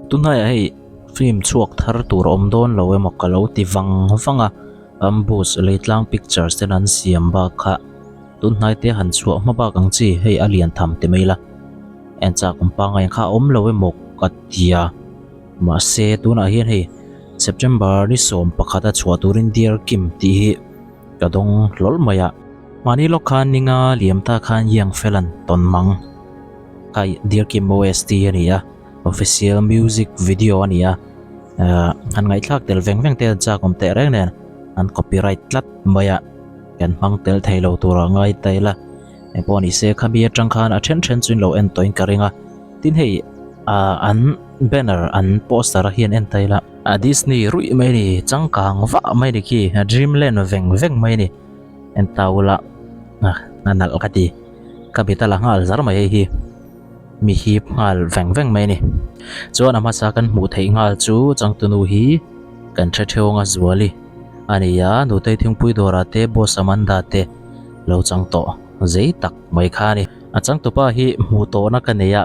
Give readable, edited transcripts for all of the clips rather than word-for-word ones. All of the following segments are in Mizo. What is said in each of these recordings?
Tunhaiah hei film chhuak thar tur a awm dawn lo emaw ka lo ti vang vang a, Ambush Leitlang Pictures ten an siam bak kha tunhnai te han chhuah hma bak ang chi hei a lian tham ti mai la, en chak awm pangngai ang kha a awm lo emaw ka ti a, mahse tunah hian hei September ni 11 a chhuah turin Dear Kim tih hi ka dawng hlawl mai a. Mahni lawk khan ninga liam ta khan Young Felan tawn mang kha Dear Kim OST a ni a. Official music video a ni a, ahh han ngaihthlak tel veng veng te an chak awm teh reng nen an copyright tlat mai a, kan hmang tel thei lo tur ah ngai ta ila engpawh ni se khami atang khan a then then chu in lo en tawhin ka ring a, tin hei ahh an banner an poster a hian en ta ila a Disney ruih mai a ni changkang vah mai a ni khi a dreamland veng veng mai a ni en ta ula a nalh ka ti ka bit a la nghal zar mai hei hi. Mi hip nghal veng veng mai a ni. Chuan a hmasa kan hmuh theih nghal chu changtunu hi kan hre theuang a Zuali a ni a, Nutei thingpui dawrah te Boss Amanda te lo chang tawh zei tak mai kha a ni. A changtupa hi hmuh tawhna ka nei a,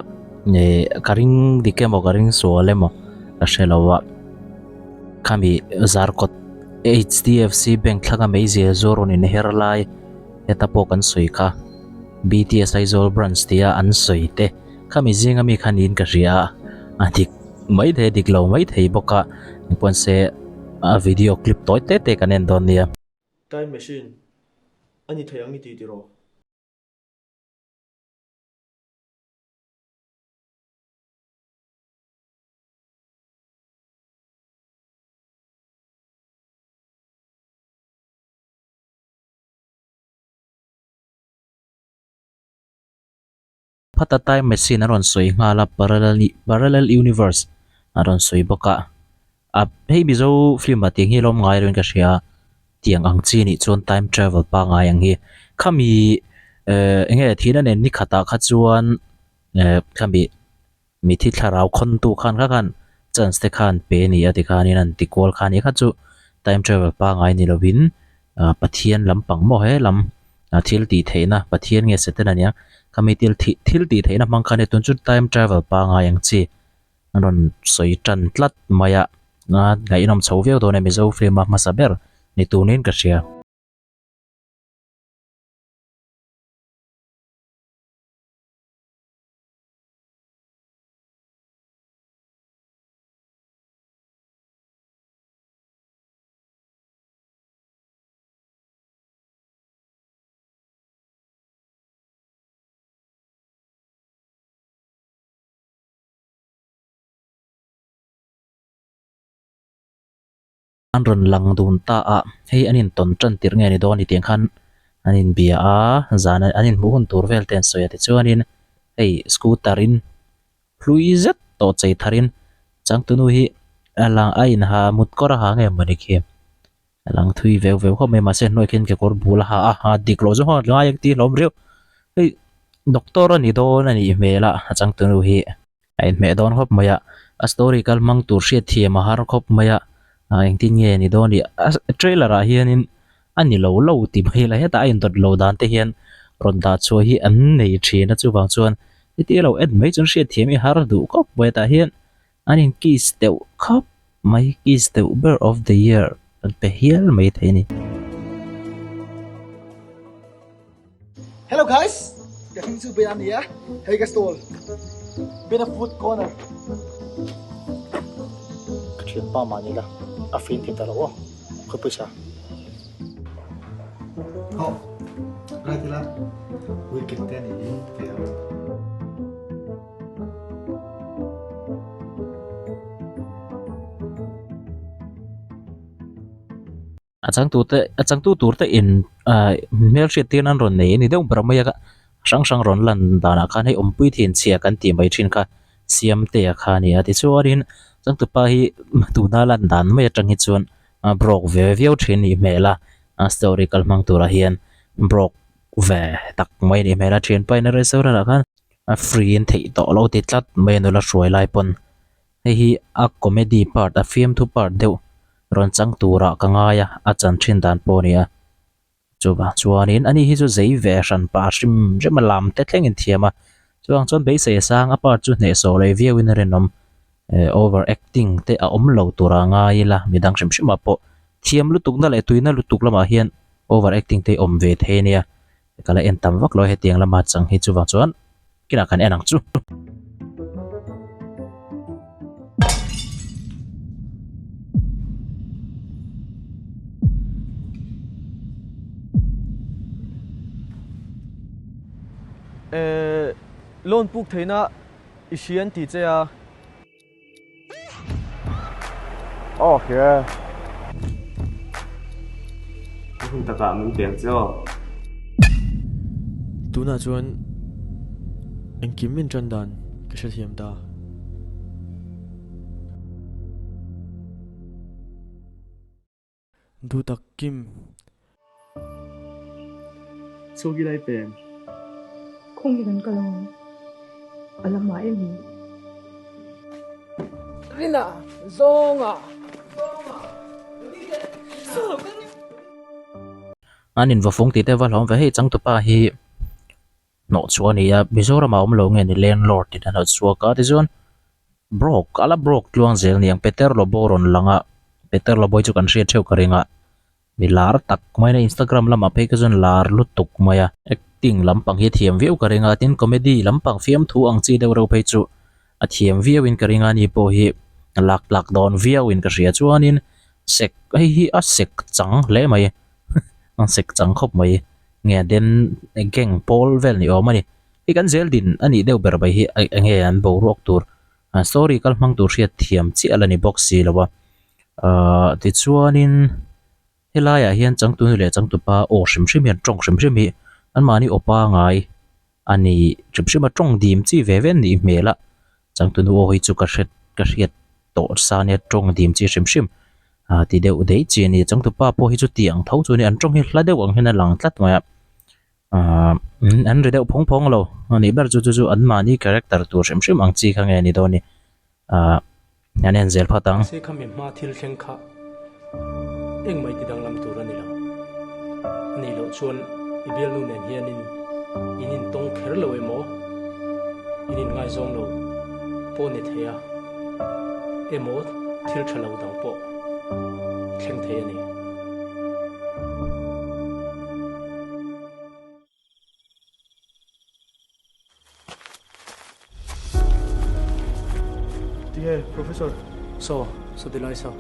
eh ka ring dik emaw ka ring sual emaw ka hre lo a, khami Zarkawt HDFC bank thlanga meizial zuar rawn inher lai heta pawh kan sawi kha. BTS Aizawl branch tia an sawi te khami zinga mi kha niin ka hria a, a dik mai thei a dik lo mai thei bawk a, engpawh se a video clip tawi te te kan en dawn nia. Time machine a ni thei ang i ti tiraw? Phata time machine a rawn sawi nghal a parallel parallel universe a rawn sawi bawk a a hei mizo film ah tiang hi a lawm ngai lo in ka hria tiang ang chi nih chuan time travel pangngai ang hi khami eh eng nge thihna nen ni khatah kha chuan eh khami. Mithi thlarau khawntu khan kha khan chance te khan pe a ni a tikhanin an ti kual kha a ni kha chu time travel pangngai ni lovin ah Pathian lampang maw he lam ah thil tih theihna Pathian nge Satan a nia khami thil thih thil tih theihna hmang khan tun chu time travel pangngai ang chi an rawn sawi tan tlat mai a ngaihnawm chho viau dawn e Mizo film a hmasa ber ni tunin ka hria. An rawn lang dun ta a, hei an intawn tan tirh nge ni dawn ni tiang khan an inbia a, zan an inhmuh hun tur vel te an sawi a tichuanin hei scooter in hlui zet tawh chei tharin changtunu hi a lang a inha mut kawr a ha nge mawni khi a lang thui veu veu khawp mai mahse hnuai khian kekawr bul a ha a, a dik loh zawng a ngai ang tih hlawm riau hei doctor a ni dawn a nih hmel a a changtunu hi. A inhmeh dawn khawp mai a, a story kal hmang tur hriat thiam a har khawp mai a, engtin nge ni dawn tih a trailer ah hianin a ni lo lo ti mai la hetah a indawt lo dan te hian rawn dah chhuah hi an nei thin a chuvang chuan heti lo en mai chuan hriat thiam hi a har duh khawp mai a tah hian an in kiss deuh khawp mai kiss deuh ber of the year an pe hial mai thei a ni. Hello guys, ka hming chu Ben a ni a, hei ka stall Bena Food Corner. Ka thianpa mah ni la, a free in thei ta lo aw, khawi pawisa. Hawh, right ila, weekend te a nih hi ti a. A changtute a changtu tur te in ah hmelhriat tir nan rawn nei a ni deuh ber mai a hrang hrang rawn lan danah khan hei awmpui thin chhia kan tih mai thin kha Siamtea kha a ni a tichuanin changtupa hi tuna lan dan mai atang hi chuan a broke ve viau thin a nih hmel a a story kal hmang turah hian broke ve tak mai a nih hmel a thianpa in a restaurant ah khan a free in theih tawh lo ti tlat mai a nula hruai lai pawn. Hei hi a comedy part a fiamthu part deuh rawn chang turah ka ngai a, a chan thin dan pawh a ni a. Chuvang chuanin ani hi chu zei ve hran pah hrim hrim a lam te thlengin thiam a, chuvang chuan beisei a sang a part chu hnehsawh leh viauin a rinawm. Over acting te a awm lo tur a ngai ila midang hrim hrim ah pawh thiam lutuk na leh tuina lutuk lamah hian over acting te hi awm ve thei ania ka la en tam vak lo a hetiang lama chang hi chuvang chuan kinah kan en ang chu. Loan puk theihna I hria an ti che a. Aw hria e. I hun takah min pek che aw. Tunah chuan engkim min tan dan ka hrethiam ta. Duhtak Kim. Chhuak i lai pem. Khawnge kan kal ang? A la hma em hi? Rina, Zawnga! An invawfung tih te va hlawm ve hei changtupa hi hnawh chhuah a ni a Mizoram ah awm lo nge ni landlord in a hnawh chhuak a tichuan broke a la broke tluang zel ni ang Peter Lobo rawn lang a Peter Lobo hi chu kan hriat theuh ka ring a mi lar tak mai a Instagram lamah phei kha chuan lar lutuk mai a acting lampang hi a thiam viau ka ring a tin comedy lampang fiamthu ang chi deuh reuh phei chu a thiam viau in ka ring a ni pawh hi lak tlak dawn viau in ka hria chuanin sek hei hi a sek chang hle mai a sek chang khawp mai. Nge den gang pawl vel ni awm a ni. Hei kan zel din a nih deuh ber mai hi enge an boruak tur story kal hmang tur hriat thiam chiah la ni bawk si lo a. Ahh tichuanin helaiah hian changtunu leh changtupa aw hrim hrim hian tawng hrim hrim hi anmahni aw pangai a ni hrim hrim a tawng dim chi ve ve an nih hmel a. Changtunu aw hi chu ka hre ka hriat tawh sa nia tawng dim chi hrim hrim ah ti deuh daih chi a ni changtupa pawh hi chu ti ang tho chu a ni an tawng hi hla deuh ang hian a lang tlat mai a ah an ri deuh phawng phawng lo a nih ber chu chu chu an mahni character tur hrim hrim ang chi kha nge ni dawn ni ah an en zel phawt ang. Mahse kha mi hma thil thleng kha engmah i ti danglam tur a ni lo. A nih loh chuan i bialnu nen hianin in intawng kher lo emaw, in inngaizawng lo pawh ni thei a, emaw thil tha lo dang pawh thleng thei a ni. Tinge Professor? Saw, saw ti lai saw.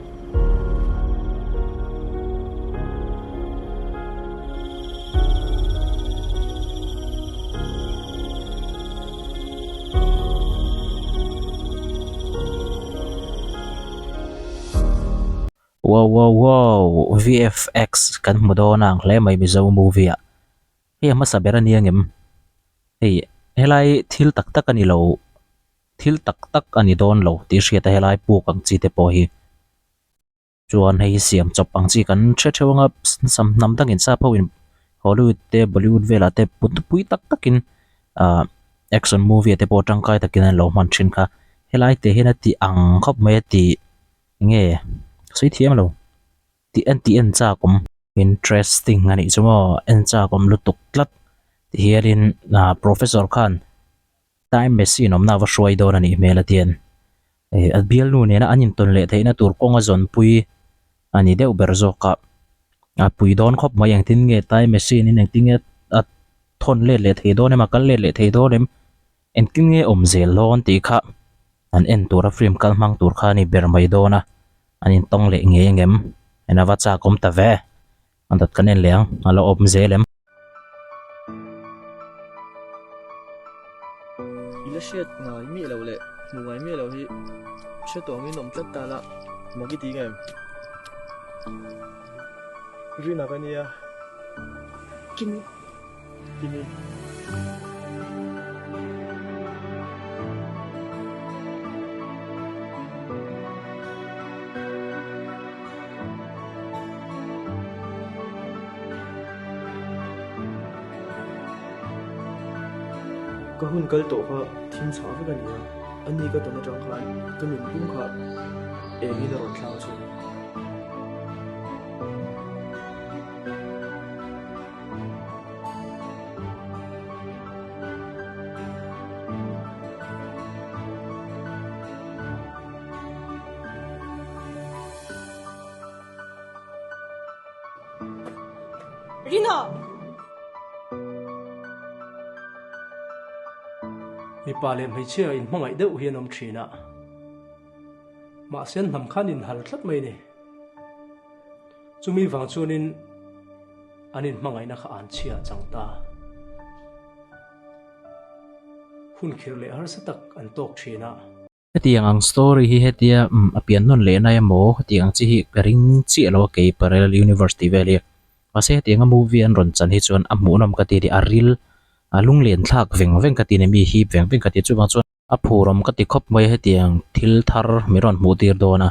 Wow wow wow VFX kan hmu dawn a ang hle mai Mizo movie ah. Hei a hmasa ber a nia ngem? Hei helai thil tak tak a ni lo, thil tak tak a ni dawn lo tih hriat a helai puk ang chi te pawh hi. Chuan hei hi siam chawp ang chi kan hre theuh anga sam hnam dangin sap ho in Hollywood te Bollywood velah te pui tak takin ah action movie ah te pawh tangkai takin an lo hman thin kha. Helai te hian a tih ang khawp mai a tih nge sawi thiam lo. Tih en tih en chak awm. Interesting a nih chu maw en chak awm lutuk tlat ti hianin ah professor khan time machine awmna ava hruai dawn a nih hmel a tian eh a bialnu nena an intawn leh theihna tur kawnga zawnpui a ni deuh ber zawk a a pui dawn khawp mai engtin nge time machine in engtin nge a thawn let leh thei dawn em a kal let leh thei dawn em. Engtin nge awm zel dawn tih kha an en tura film kal hmang tur kha a ni ber mai dawn a, an intawng leh ngei angem? En a va chak awm ta ve, an dawt kan en leh ang, a la awm zel em? I la hriat ngai miah lo leh hmu ngai miah lo hi hre tawh angin awm tlat ta la, mak i ti ngem? Rina ka nia. Kimi. Kimi. Ka hun kal tawh kha thim chhah vek a ni a, a ni ka tawn atang khan ka nun pum kha engin a rawn thlang thin. Rina! Mipa leh hmeichhia inhmangaih deuh hi an awm thin a, mahse an hnam khan inhal tlat mai a ni. Chumi vang chuanin an inhmangaihna kha an chhia chang ta. Hun khirh leh harsa tak an tawk thin a. Hetiang ang story hi hetia umm a pian nawn leh na emaw hetiang ang chi hi ka ring chiah lo a kei parallel universe tih vel hi. Mahse hetianga movie an rawn chan hi chuan a hmuhnawm ka ti a ni a ril a lunglen thlak veng veng ka ti a ni mi hip veng veng ka ti a chuvang chuan a phurawm ka ti khawp mai a hetiang thil thar min rawn hmuh tir dawn a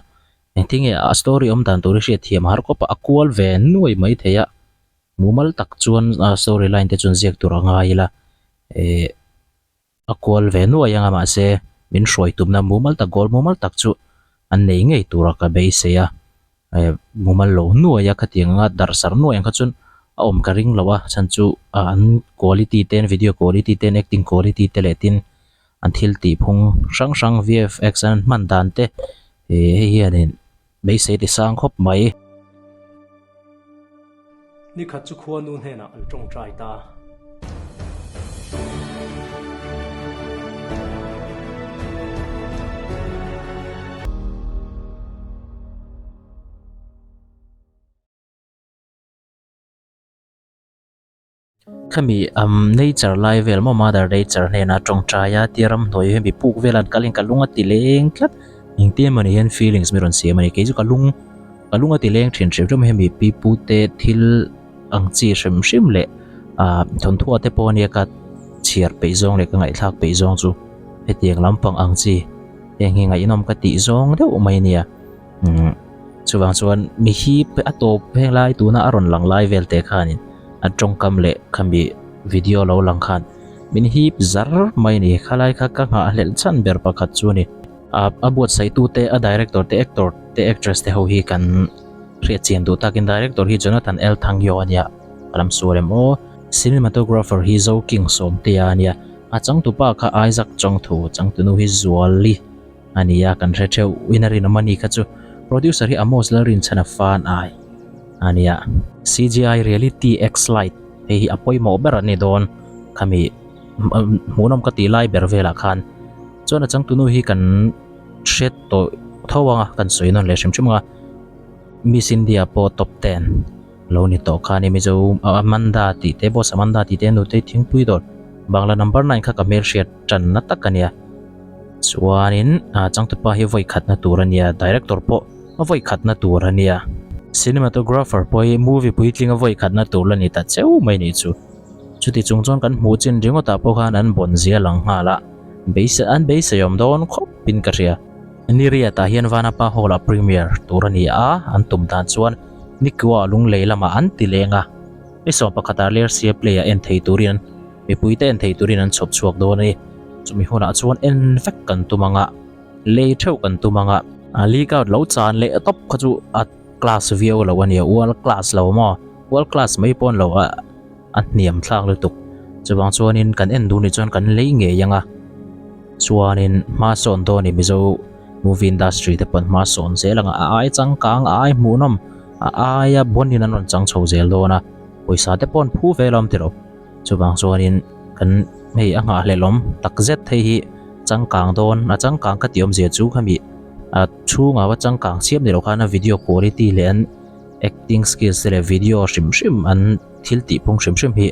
engtinge a story awm dan tur hi hriat thiam a har khawp a a kual ve nuai mai thei a mumal tak chuan story line te chuan ziak tur a ngai ila ehh. A kual ve nuai anga mahse min hruai tumna mumal tak goal mumal tak chu an nei ngei tura ka beisei a, eh mumal lo nuai a khatiang anga darh sarh nuai ang kha chuan a awm ka ring lo a chhan chu an quality te an video quality te an acting quality te leh tin an thil tih phung hrang hrang VFX an hman dan te eh hei hianin Beisei ti sang khawp mai. Nikhat chu khua nu hnenah an tawngtai ta. Khami umm nature lai vel maw mother nature hnena tawngtai a tia ramhnuai hi mi puk vel an kal in ka lung a ti leng tlat engtin emawni hian feelings mi rawn siam a ni kei chu ka lung ka lung a ti leng thin hrim hrim hemi pi pu te thil ang chi hrim hrim leh ah thawnthu te pawh ania ka chhiar peih zawng leh ka ngaihthlak peih zawng chu hetiang lampang ang chi heng hi ngaihnawm ka tih zawng deuh mai ania. Umm chuvang chuan mi hi a tawp heng lai tuna a rawn lang lai vel te khanin a tawngkam leh khami video lo lang khan min hip zar mai a ni khalai kha ka nghahhlelh chhan ber pakhat chu a ni a a buatsaih tu te a director te actor te actress te ho hi kan hriat chian duh takin director hi Jonathan L Thangio a nia a lam sual em aw cinematographer hi Zo King Sawmtea a nia a changtupa kha Isaac Chawngthu changtunu hi Zuali. A nia kan hre theuh in a rinawm a ni kha chu producer hi Amos Lalrinchhana fan ai a nia. CGI Reality X Lite hei hi a pawimawh ber a ni dawn khami hmuhnawm ka tih lai ber velah khan chuan a changtunu hi kan hre tawh tho ang a kan sawi nawn leh hrim hrim ang a Miss India pawh top 10 lo ni tawh kha a ni Mizo Amanda tih te Boss Amanda tih te nute thingpui dawr Bangla number 9 kha ka hmelhriat tanna tak a nia. Chuanin ah changtupa hi vawi khatna tur a nia, director pawh a vawi khatna tur a nia. Cinematographer pawh hi movie puitlinga vawi khatna tur la ni ta cheu mai nih chu. Chuti chung chuan kan hmuh chin ringawtah pawh khan an bawn zia lang nghal a, beisei an beiseiawm dawn khawp in ka hria. Niriat ah hian Vanapa Hall ah premiere tur a ni a, an tum dan chuan Nikua Lunglei lamah an ti leng a, ni 11 ah Lersia play ah en thei turin an Mipui te en thei turin an chhawp chhuak dawn a ni. Chumi hunah chuan en vek kan tum ang a, lei theuh kan tum ang a. A leak out lo chan leh tawp kha chu a class viau lo a nia, world class lo maw? World class mai pawn lo a a hniam thlak lutuk. Chuvang chuanin kan en duh nih chuan kan lei ngei ang a. Chuanin hma sawn dawn i Mizo movie industry te pawn hma sawn zel ang a, a ai changkang, a ai hmuhnawm, a aia bawnin an rawn chang chho zel dawn a. Pawisa te pawn phu ve lo awm tiro. Chuvang chuanin kan hei a nghahhlelawm tak zet hei hi changkang dawn a changkang ka tih awmzia chu khami a chhungah va changkang chiam ni loh khan a video quality leh an acting skills te leh video hrim hrim an thil tih phung hrim hrim hi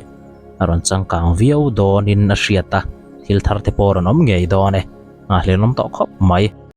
a rawn changkang viau dawnin a hriat a thil thar te pawh a rawn awm ngei dawn e nghahhlelawm tawh khawp mai.